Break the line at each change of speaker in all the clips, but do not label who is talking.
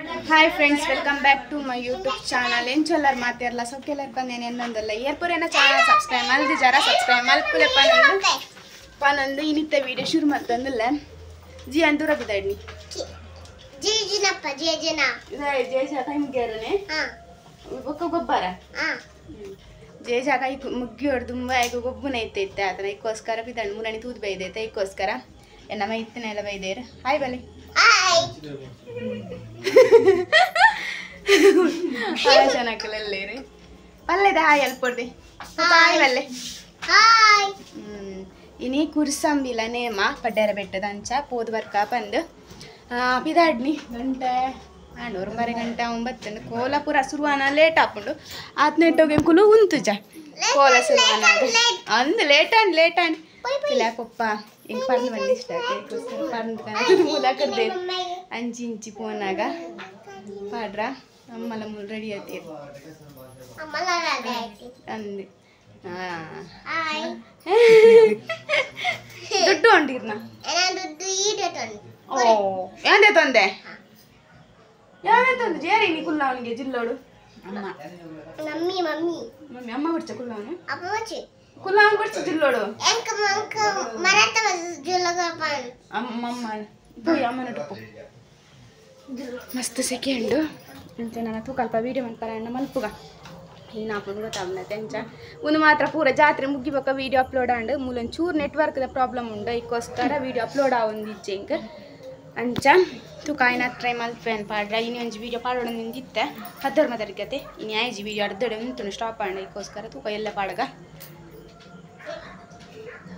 Hi friends, welcome back to my YouTube channel. ಎಂಚೊಲ್ಲರ್ ಮಾತೆರ್ಲ ಸೊಕ್ಕೆಲ್ಲರ್ ಬಂದೇನೆ ಎನ್ನೊಂದಲ್ಲ ಏರ್ಪುರೇನ channel subscribe ಮಲ್ದಿ ಜರ subscribe ಮಲ್ಪುಲೆ ಪನೊಂದು ಪನೊಂದು ಇನ್ನಿತ್ತ video ಶುರು ಮಲ್ತೊಂದುಲ್ಲ ಜಿ ಅಂದೂರ ಬಿದಾಡ್ನಿ
ಜಿ ಜಿನಪ್ಪ ಜಿ ಜಿನ
J ಜ ಕೈ ಮುಗಿಯರನೆ
ಹಾ
ಬೊಕ್ಕ ಗೊಬ್ಬರ
ಹಾ
ಜೆ ಜ ಕೈ ಮುಗ್ಗಿಯೋಡು ತುಂಬ ಐಕು ಗೊಬ್ಬುನ ಐತೆ ಇತ್ತೆ ಆತನ ಐಕ್ಕೋಸ್ಕರ ಬಿದಾಡ್ ಮುರಣಿ ತೂದು ಬೈದೈತೆ ಐಕ್ಕೋಸ್ಕರ ಎನ್ನಮ್ಮ ಇತ್ತನೆಲ್ಲ ಬೈದೇರು. ಹಾಯ್ ಬಲೆ.
ಹಾಯ್.
ಹಾಯ್ ಚೆನ್ನಾಗಲ್ಲೇರಿ ಪಲ್ಲೆದ ಹಾಯ್ ಅಲ್ಪೊಡ್ದೆ ಹಾಯ್ ಬಲ್ಲೆ
ಹಾಯ್.
ಇನಿ ಕುರ್ಸಂಬಿಲ ನೇಮ ಪಡ್ಡೇರ ಬೆಟ್ಟದ ಅಂಚ ಪೋದು ವರ್ಕ ಬಂದು ಪಿದಾಡ್ನಿ ಗಂಟೆ ಆಂಡ್ ಒಂಬರೆ ಗಂಟೆ 9 ಕೋಲಾಪುರ ಶುರುವಾನ ಲೇಟ್ ಆಪುಂಡು ಆತ್ನೆಟ್ಟೋಗಿ ಕುಲು ಉಂತುಜ ಕೋಲ ಶುರುವಾನ ಅಂದ್ ಲೇಟ್ ಆಂಡ್ ಲೇಟ್ ಆಂಡ್ ಪಿಲಾಕೊಪ್ಪ ಹಿಂಗೆ ಪರ್ದು ಬಂದು ಇಷ್ಟ ಆಯ್ತು ಪರ್ದು ಮೂಲ ಕರ್ದೆ ಅಂಚಿ ಇಂಚಿ ಪೋನಾಗ ಪಾಡ್ರ ಅಮ್ಮಲ ಮೂಲ ರೆಡಿ ಆಯ್ತು ಅಂದೆ. ದುಡ್ಡು ಹೊಂಟಿರ್ನ ಓ ಯಾಂದೆ ತಂದೆ ಯಾವೇ ತಂದೆ ಜೇರಿ ನೀ ಕುಲ್ಲವನಿಗೆ ಜಿಲ್ಲೋಡು ಅಮ್ಮ
ಮಮ್ಮಿ ಮಮ್ಮಿ
ಮಮ್ಮಿ ಅಮ್ಮ ಬಿಡ್ಚ ಕುಲ್ಲವನು
ಅಪ್ಪ ಬಚ್ಚಿ
ಕುಲ್ಲವನು ಬಿಡ್ಚ ಜಿಲ್ಲೋಡು
ಎಂಕ ಮಂಕ ಮರತ ಜಿಲ್ಲಗಪನ್
ಅಮ್ಮ ಅಮ್ಮ ಪೋಯ್ ಅಮ್ಮನ ಟುಪ್ಪು ಮಸ್ತ್ ಸೆಕೆಂಡು ಅಂಚೆ ನಾನು ತೂಕಲ್ಪ ವೀಡಿಯೋ ಮನ್ಪರ ಅಣ್ಣ ಮಲ್ಪುಗ ಹೀನಾಪುಂಡು ಗೊತ್ತಾಗ್ನತೆ ಅಂಚ ಒಂದು ಮಾತ್ರ ಪೂರ ಜಾತ್ರೆ ಮುಗಿಬೊಕ್ಕ ವೀಡಿಯೋ ಅಪ್ಲೋಡ್ ಆಂಡ್ ಮೂಲೊಂಚೂರು ನೆಟ್ವರ್ಕ್ದ ಪ್ರಾಬ್ಲಮ್ ಉಂಡು ಐಕ್ಕೋಸ್ಕರ ವೀಡಿಯೋ ಅಪ್ಲೋಡ್ ಆವೊಂದಿಜ್ಜೆ ಇಂಕ್ ಅಂಚ ತೂಕ ಆಯ್ನ ಟ್ರೈ ಮಲ್ಪೇನ್ ಪಾಡ್ರ ಇನಿ ಒಂಜಿ ವೀಡಿಯೋ ಪಾಡೋಣ ನಿಂದಿತ್ತೆ ಹದ್ದರ್ ಮದರಿಗತೆ ಇನಿ ಆಯ್ಜಿ ವೀಡಿಯೋ ಅರ್ಧಡೆ ಉಂಟು ಸ್ಟಾಪ್ ಆಂಡ್ ಐಕ್ಕೋಸ್ಕರ ತೂಕ ಎಲ್ಲ ಪಾಡಗ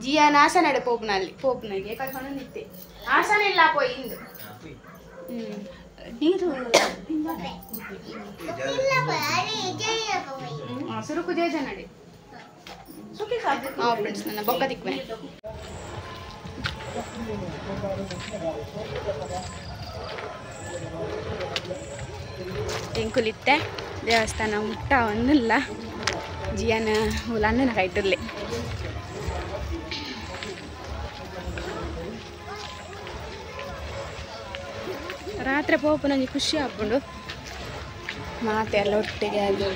ಜಿಯಾನ ಆಸನ ಪೋಪ್ನಲ್ಲಿ ಪೋಪ್ನಲ್ಲಿ ಕಲ್ಪೊಂದಿತ್ತೆ ಆಸನ ಇಲ್ಲ ಪೋಯ್ ಇಂದು ನೀರು ಸುರುಕು ಜೇಜ ನಡಿ ಹಾಂ ಫ್ರೆಂಡ್ಸ್ ನನ್ನ ಬೊಕ್ಕ ತಿಕ್ವೆ ಎಂಕುಲಿತ್ತೆ ದೇವಸ್ಥಾನ ಮುಟ್ಟ ಒಂದಿಲ್ಲ ಜಿಯಾನ ಹುಲನ್ನ ಕೈಟಿರ್ಲಿ ರಾತ್ರಿ ಪೋಪು ನನಗೆ ಖುಷಿ ಆಪುಂಡು ಮಾತೆ ಎಲ್ಲ ಒಟ್ಟಿಗೆ ಅದು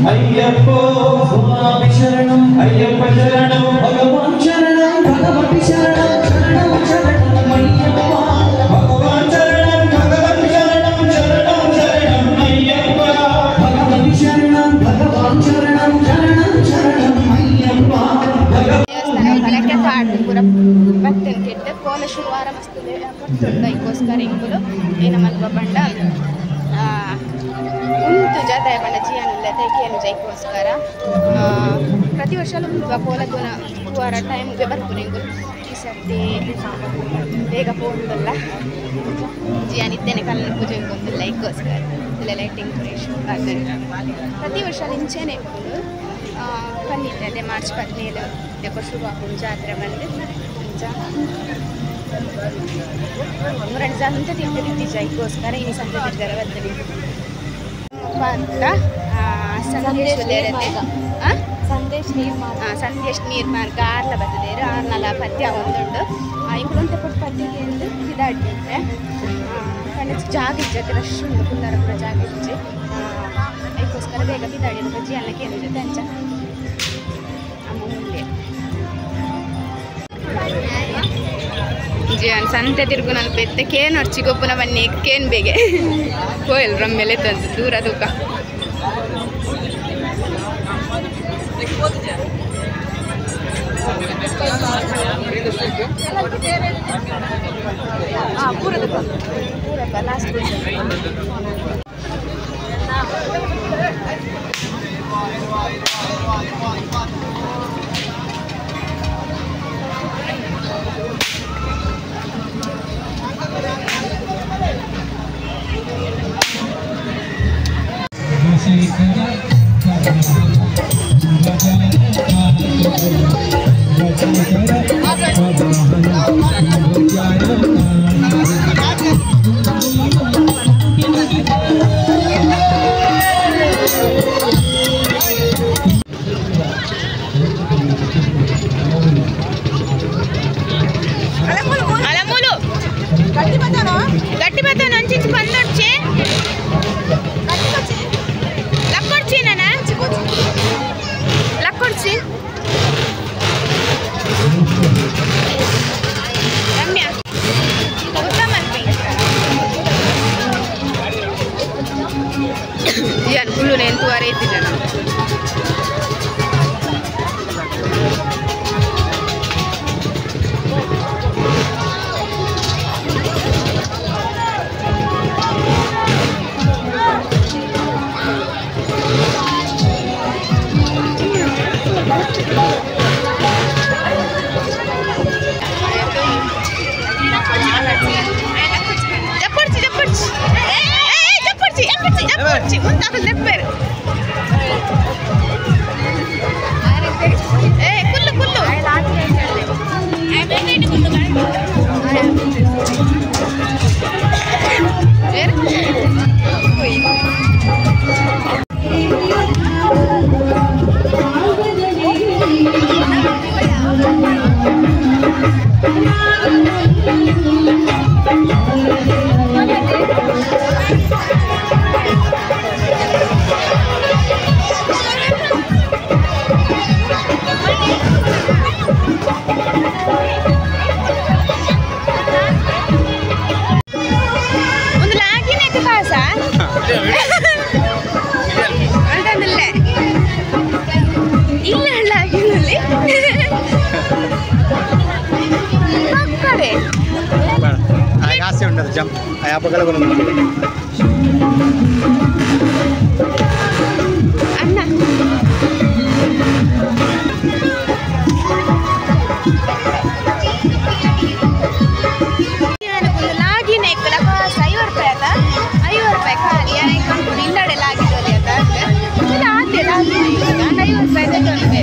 Ayyappa Swami Sharanam Ayyappa Sharanam Bhagavan Sharanam Bhagavati Sharanam Sharanam Sharanam Ayyappa Bhagavan Sharanam Bhagavati Sharanam Sharanam Sharanam Ayyappa Bhagavati Sharanam Bhagavan Sharanam Sharanam Sharanam Ayyappa
ದೇವಸ್ಥಾನ ಪಾಡ್ದು ಪೂರ ಬತ್ತನ್ ಕೆಟ್ಟ ಕೋಲ ಶುರುವಾರ ಮಸ್ತ್ ಪೊರ್ತುಂಡು ಐಕ್ಕೋಸ್ಕರ ಇಂಕುಲು ಏನ ಮಲ್ಪ ಪಂಡ ಉಂಟು ಜಾತ್ರೆ ಪಂಡ ಜಿಯಾನುಲ್ಲ ತೈಕೇನು ಜೈಕೋಸ್ಕರ ಪ್ರತಿ ವರ್ಷ ಉಂಟು ಕೋಲ ತೂನ ವಾರ ಟೈಮ್ಗೆ ಬರ್ಪುನ ಇಂಕುಲು ಈ ಸರ್ತಿ ಬೇಗ ಪೋಂದಲ್ಲ ಜಿಯಾನ್ ಇತ್ತೇನೆ ಕಲ್ಲನ ಪೂಜೆ ಇಂಕೊಂದಿಲ್ಲ ಐಕ್ಕೋಸ್ಕರ ಇಲ್ಲ ಲೈಟಿಂಗ್ ಶುರು ಪ್ರತಿ ವರ್ಷ ಇಂಚೆನೆ ಇಪ್ಪುಂಡು ಪನ್ನಿತ್ತೆ ಅದೇ ಮಾರ್ಚ್ 17 ಇದಕ್ಕೆ ಶುರು ಆಪುಂಡು ಜಾತ್ರೆ ಬಂದು ಅಂಚ ಮೂರಡು ಸಂತೆ ತಿರ್ಗದಿತ್ತೀಚ ಐಕ್ಕೋಸ್ಕರ ಇನಿ ಸಂತೆ ತಿರ್ಗರ ಬರ್ತದೆ ಅಂತ ಸಂದೇಶ್
ಸಂದೇಶ್ ನೀರು ಮಾರ್ಗ
ಸಂದೇಶ್ ನೀರು ಮಾರ್ಗ ಆರ್ಲ ಬರ್ತದೆ ಆರ್ನಲ ಪದ್ಯ ಒಂದುಂಡು ಇಂಕುಲೊಂತೆ ಪೊಟ್ಟು ಪದ್ಯಗೆ ಎಂದು ಇದಾಡ್ತಿತ್ತೆ ಕಣ್ಣ ಜಾಗ ಇಜ್ಜತೆ ರಶ್ ಉಂಡು ಕುಂದಾರ ಪೂರ ಜಾಗ ಇಜ್ಜೆ ಅದಕ್ಕೋಸ್ಕರ ಬೇಗ ಬಿದಾಡಿ ಬಜ್ಜಿ ಅಲ್ಲ ಕೇಳಿ ಜೊತೆ ಅಂಚ ಅಮ್ಮ ಮುಂದೆ ಜಿಯಾನ್ ಸಂತೆ ತಿರುಗುನಲ್ ಪೆತ್ತೆ ಕೇನ್ ಒರ್ಚಿ ಗೊಪ್ಪುನ ಬನ್ನಿ ಕೇನ್ ಬೇಗೆ ಕೋಯಲ್ ರಮ್ಮೆಲೆ ತಂದು ದೂರ ತೂಕ అలములు గట్టి బతాను అంచి పందొచ్చి లక్కొచ్చి నాన్న లక్కొచ్చి రమ్య ಫುಲ್ಲು ಎಂತುವರೆ ಇದ್ದಿದ್ದಾನೆ. ಜಪ್ಪಡ್ಚಿ ಜಪ್ಪಡ್ಚಿ ಜಪ್ಪಡ್ಚಿ ಜಪ್ಪಡ್ಚಿ ಮುಂದೆ ನೆಪ್ಪೇರು. ಏ ಕುಲ್ಲು ಕುಲ್ಲು ಒಂದು ಲಾಗಿನ ಕಾಸ ಅಂತಂದಿಲ್ಲ ಇಲ್ಲ ಲಾಗಿನಲ್ಲಿ ಪಕ್ಕಡೆ
ಆಸೆ ಉಂಟು ಜಂಪ್ ಆ ಹಬ್ಬಗಳ
ಅಣ್ಣ ಲಾಗಿನ ಇಕ್ಕಲ ಕಾಸ 50 ರೂಪಾಯಿ ಆತ 50 ರೂಪಾಯಿ ಖಾಲಿ ಯಾರ ಕಂಪನಿ ಇಲ್ಲಡೆ ಲಾಗಿದ್ದೋಲಿ ಆತ ಇಲ್ಲ ಆತೆ ಲಾಗಿನ 50 ರೂಪಾಯಿ ತಗೊಂಡು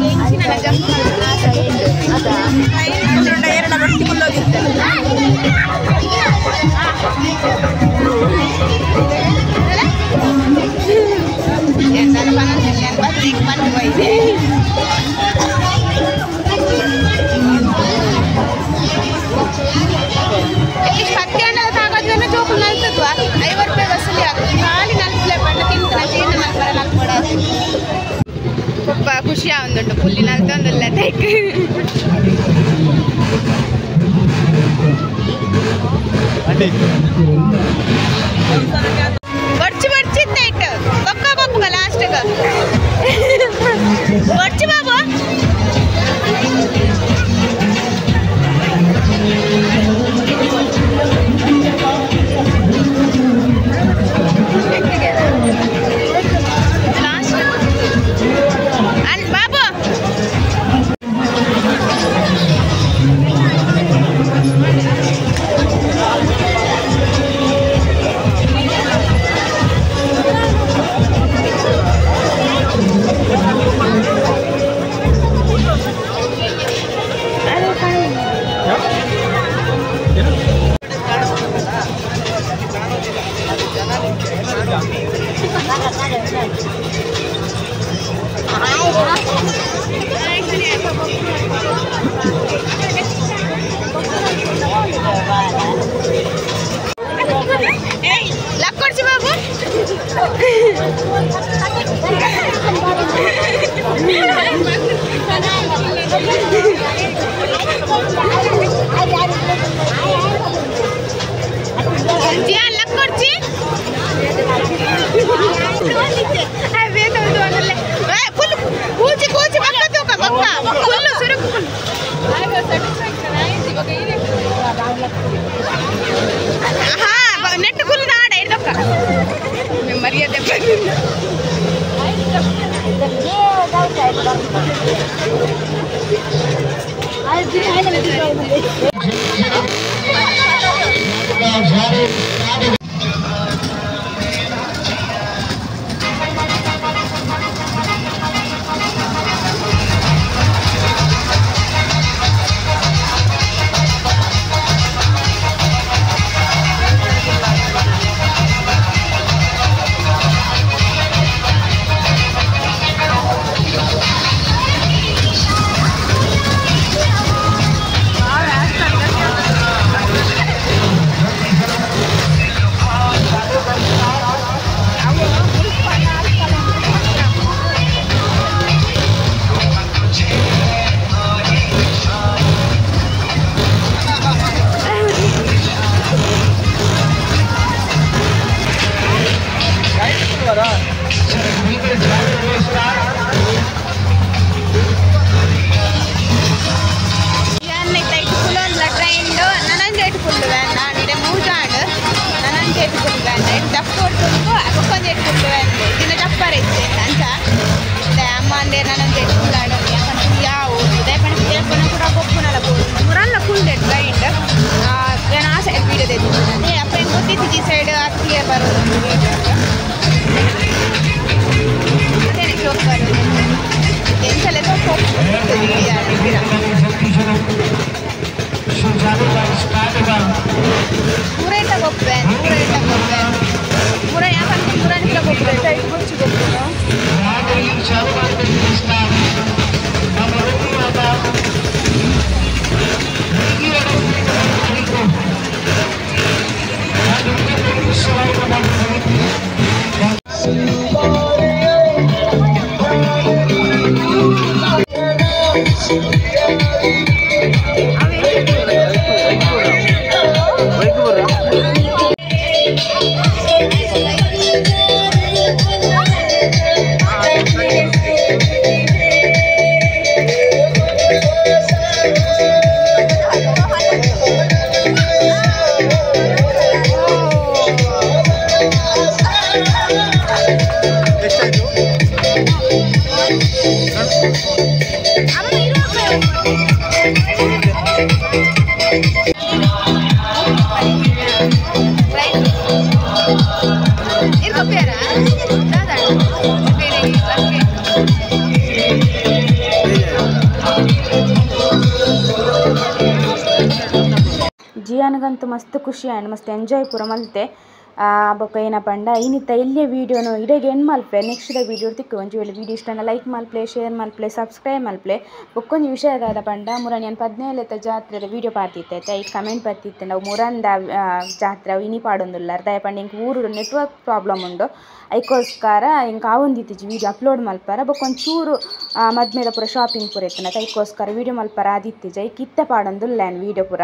ಇಂಚಿನ ಜಂಪ್ ಜೋಕು ನಲ್ತದ್ವಾ 50 ರೂಪಾಯಿ ವಸೂಲಿ ಆಗ್ತದೆ ಖಾಲಿ ನಲ್ಪಲೆ ಬಣ್ಣ ತಿಂತ ಜೀರ್ಣ ಮಲ್ಪರ ನಲ್ಪಡ ಪಪ್ಪ ಖುಷಿ ಆವಂದುಂಟು ಪುಲ್ಲಿ ನಲ್ತೊಂದಿಲ್ಲ ತೈಕ್ ಬಡ್ಚಿ ಬಡ್ಚಿ ಇತ್ತು ಬೊಕ್ಕ ಬೊಕ್ಕ ಲಾಸ್ಟ್ಗೆ ಬಡ್ಚಿ ಬಾಬು ಲಾಸ್ಟ್ ಅನ್ ಬಾಬು ನೆಟ್ಟು ಕುಲ್ದ ಆಡ ಇರ್ದಕ್ಕ ಮರ್ಯಾದೆ ಜಿಯಾನ್ಗಂತೂ ಮಸ್ತ್ ಖುಷಿ ಆಂಡ್ ಮಸ್ತ್ ಎಂಜಾಯ್ ಪೂರ ಮಲ್ತೆ ಬೊಕ್ಕ ಏನಪಂಡ ಇನ್ನಿತ್ತ ಎಲ್ಲಿಯ ವೀಡಿಯೋನು ಇಡೆಗೆ ಎಂಡ್ ಮಲ್ಪೆ ನೆಕ್ಸ್ಟ್ the video ತಿಕ್ಕು ಒಂಜಿ ವೇಳೆ ವೀಡಿಯೋ ಇಷ್ಟ ಲೈಕ್ ಮಲ್ಪ್ಲೆ ಶೇರ್ ಮಲ್ಪ್ಲೆ ಸಬ್ಸ್ಕ್ರೈಬ್ ಮಲ್ಪ್ಲೆ ಬೊಕ್ಕೊಂಜಿ ವಿಷಯ ದಾದ ಪಂಡ ಮುರನ್ ಏನು 17 ಜಾತ್ರೆದ ವೀಡಿಯೋ ಪಾಡ್ತಿತ್ತೆ ಐಕ್ ಕಮೆಂಟ್ ಬರ್ತಿತ್ತೆ ನಾವು ಮುರಂದ ಜಾತ್ರೆ ಅವು ಇನಿ ಪಾಡೊಂದುಲ್ಲ ದಯಪಂಡ ಇಂಕ್ ಊರು ನೆಟ್ವರ್ಕ್ ಪ್ರಾಬ್ಲಮ್ ಉಂಡು ಐಕೋಸ್ಕರ ಇಂಕ್ ಆವೊಂದಿತ್ತಿಜಿ ವೀಡಿಯೋ ಅಪ್ಲೋಡ್ ಮಲ್ಪರ ಬೊಕ್ಕೊಂದು ಚೂರು ಮದ್ಮೇದ ಪೂರ ಶಾಪಿಂಗ್ ಪೂರ ಇತ್ತನ ಐಕೋಸ್ಕರ ವೀಡಿಯೋ ಮಲ್ಪರ ಆದಿತ್ತಿಜ ಐಕ್ ಇತ್ತೆ ಪಾಡೊಂದುಲ್ಲ ವೀಡಿಯೋ ಪೂರ.